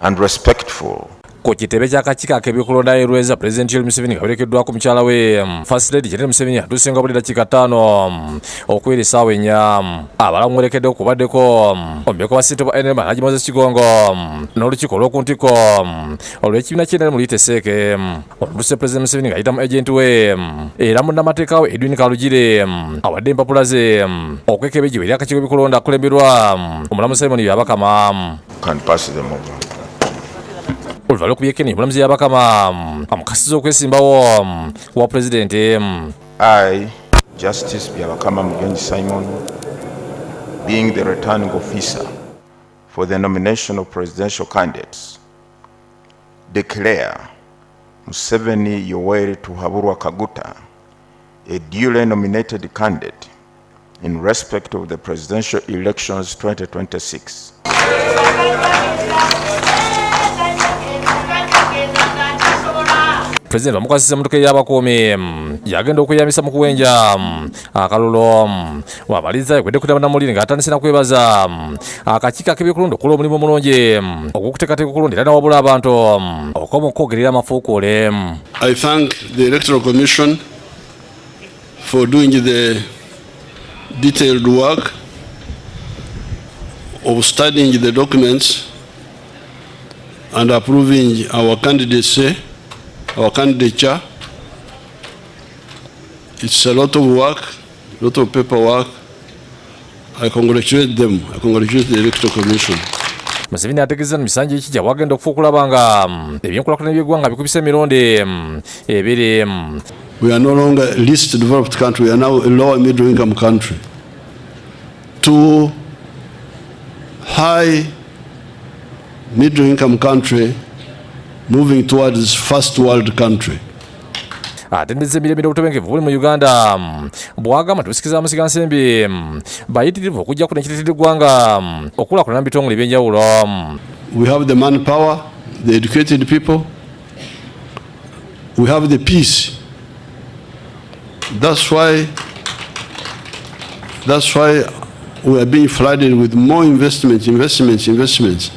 And respectful. Ku kitebe ky'akakiiko ak'ebyokulonda e Lweza, Pulezidenti Yoweri Museveni nga awerekeddwako mukyala we First Lady Janet Museveni atuuse nga buli dakiika 5 okuwera essaawa 4. Abalala bamuwerekedde okubaddeko omumyuka wa ssentebe wa NRM Alhaji Moses Kigongo n'olukiiko olw'oku ntikko olw'ekibiina ky'NRM luyite seeke. Olutuuse, Pulezidenti Museveni ng'ayita mu agenti we era munnamateeka we Edwin Karugire awadde empapula ze okwekebejjebwa eri akakiiko k'ebyokulonda akulemberwa omulamuzi Simon Byabakama. Can pass them over. Oluvannyuma lw'okubyekenneenya, omulamuzi Byabakama amukakasizza okwesimbawo wa pulezidenti. I, Justice Byabakama Mugenyi Simon, being the returning officer for the nomination of presidential candidates, declare Museveni Yoweri Tibuhaburwa Kaguta a duly nominated candidate in respect of the presidential elections 2026. Pulezidenti bamukwasisa emmotoka ey'abakuumi yagenda okweyambisa mu kuwenja akalulu. Wabaliza yakwedde kutaba namulire ng'atandise nakwebaza akakiiko ak'ebyokulonda okukola omulimu omulungi ogw'okuteekateeka okulonda era nawabula abantu okukoma okwogerera amafuukuule. I thank the Electoral Commission for doing the detailed work of studying the documents and approving our candidacy, our candidature. It's a lot of work, a lot of paperwork. I congratulate them. I congratulate the Electoral Commission. Museveni ategeeza mu misanja ekijja bwagenda okufa okulaba nga ebyenkulaakulana by'eggwanga bikubisa emirundi ebiri. We are no longer a least developed country, we are now a lower middle income country. To high middle income country moving towards first world country. Atendeza emirembe n'obutebenkevu buli mu Uganda bwagamba nti busikiza musigansimbi bayitirivu okujja kuno ekireetedde eggwanga okukulaakulana mu bitongole ebyenjawulo. We have the manpower, the educated people, we have the peace. That's why we are being flooded with more investments, investments, investments.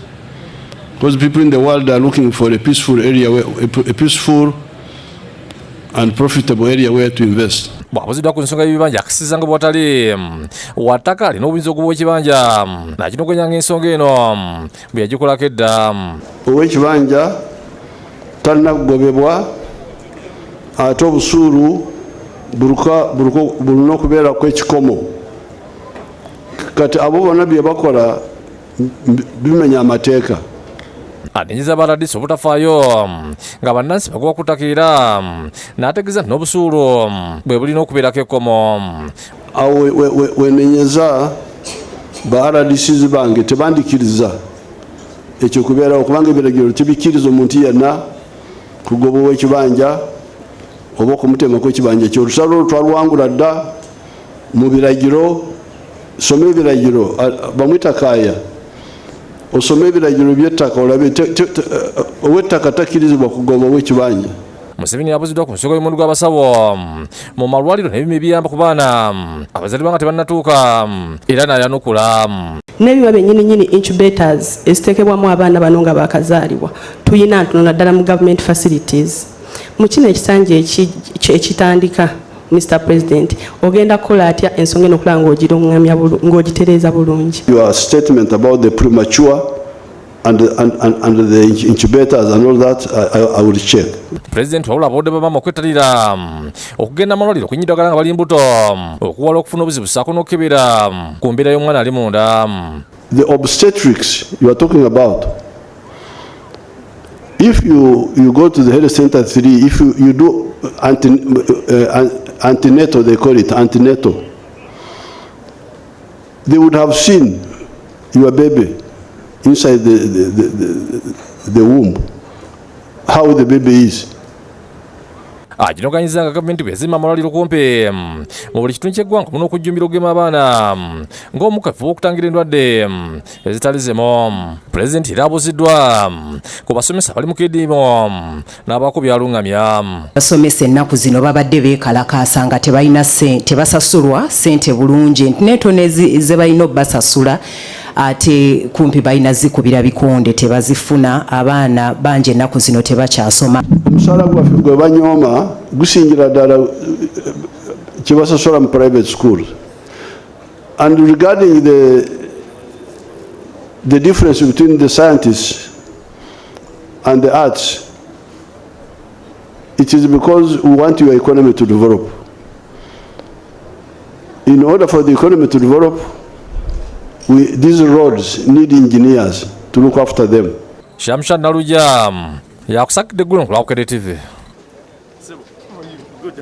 Because people in the world are looking for a peaceful area, a peaceful and profitable area where to invest. Bw'abuziddwa ku nsonga y'ebibanja, akisiza nga bwatali wattaka alina obuyinza okuba ekibanja nakinoganya ng'ensonga eno bwe yagikolako edda. Ow'ekibanja talina kugobebwa, ate obusuulu bulina okubeerako ekikomo. Kati abo bonna bye bakola bimenya amateeka. Anenyeza ba RDC obutafaayo nga bannansi bagoba ku ttaka era n'ategeeza nti n'obusuulu bwe bulina okubeerako ekkomo. Awo wenenyeza ba RDCs bange, tebandikiriza ekyo kubeerawo, kubanga ebiragiro tebikkiriza omuntu yenna kugoba ow'ekibanja oba okumutemako ekibanja kyo. Olusalo olwo twalwangula dda mu biragiro. Soma ebiragiro, bamwita kaaya, osome ebiragiro by'ettaka olabe ow'ettaka takkirizibwa kugoba ow'ekibanja. Museveni yabuziddwa ku nsonga y'omuwendo gw'abasawo mu malwaliro n'ebima ebiyamba ku baana abazadde banga tebannatuuka era n'ayanukula. N'ebyuma byennyini nyini, incubators eziteekebwamu abaana bano nga bakazaalibwa, tuyina ntono naddala mu government facilities. Mu kino ekisanja ekitandika, Mr President, ogenda kukola atya ensonga eno okulaba ng'ogiruŋŋamya ng'ogitereeza bulungi? Your statement about the premature and the incubators and all that, I will check. Pulezidenti wabula abawodde bamaama okwettalira okugenda amalwaliro okunywa eddagala nga bali mbuto okuwala okufuna obuzibu ssaako n'okukebera ku mbeera y'omwana ali munda. The obstetrics you are talking about, if you go to the health center 3, if you do antenatal, they call it antenatal, they would have seen your baby inside the womb, how the baby is. Aginoganyiza nga gavumenti bwe yazimba amalwaliro kumpi mu buli kitundu ky'eggwanga muno okujjumbira okugema abaana ng'omukafu okutangira endwadde ezitali zimu. Pulezidenti era abuuziddwa ku basomesa abali mu kidiimo n'abaako byaluŋŋamya. Abasomesa ennaku zino babadde beekalakaasa nga tebalina tebasa tebasasulwa ssente bulungi, nti n'entono ze balina obbasasula Ate kumpi balina zikubira bikonde tebazifuna. Abaana bangi ennaku zino tebakyasoma. Omusaala gwaffe gwe banyooma gusingira ddala kyebasasola mu private schools. And regarding the difference between the scientists and the arts, it is because we want your economy to develop. In order for the economy to develop, these roads need engineers to look after them. Shamsha Naluja yakusakidde eggulo ku Lwabukedde TV.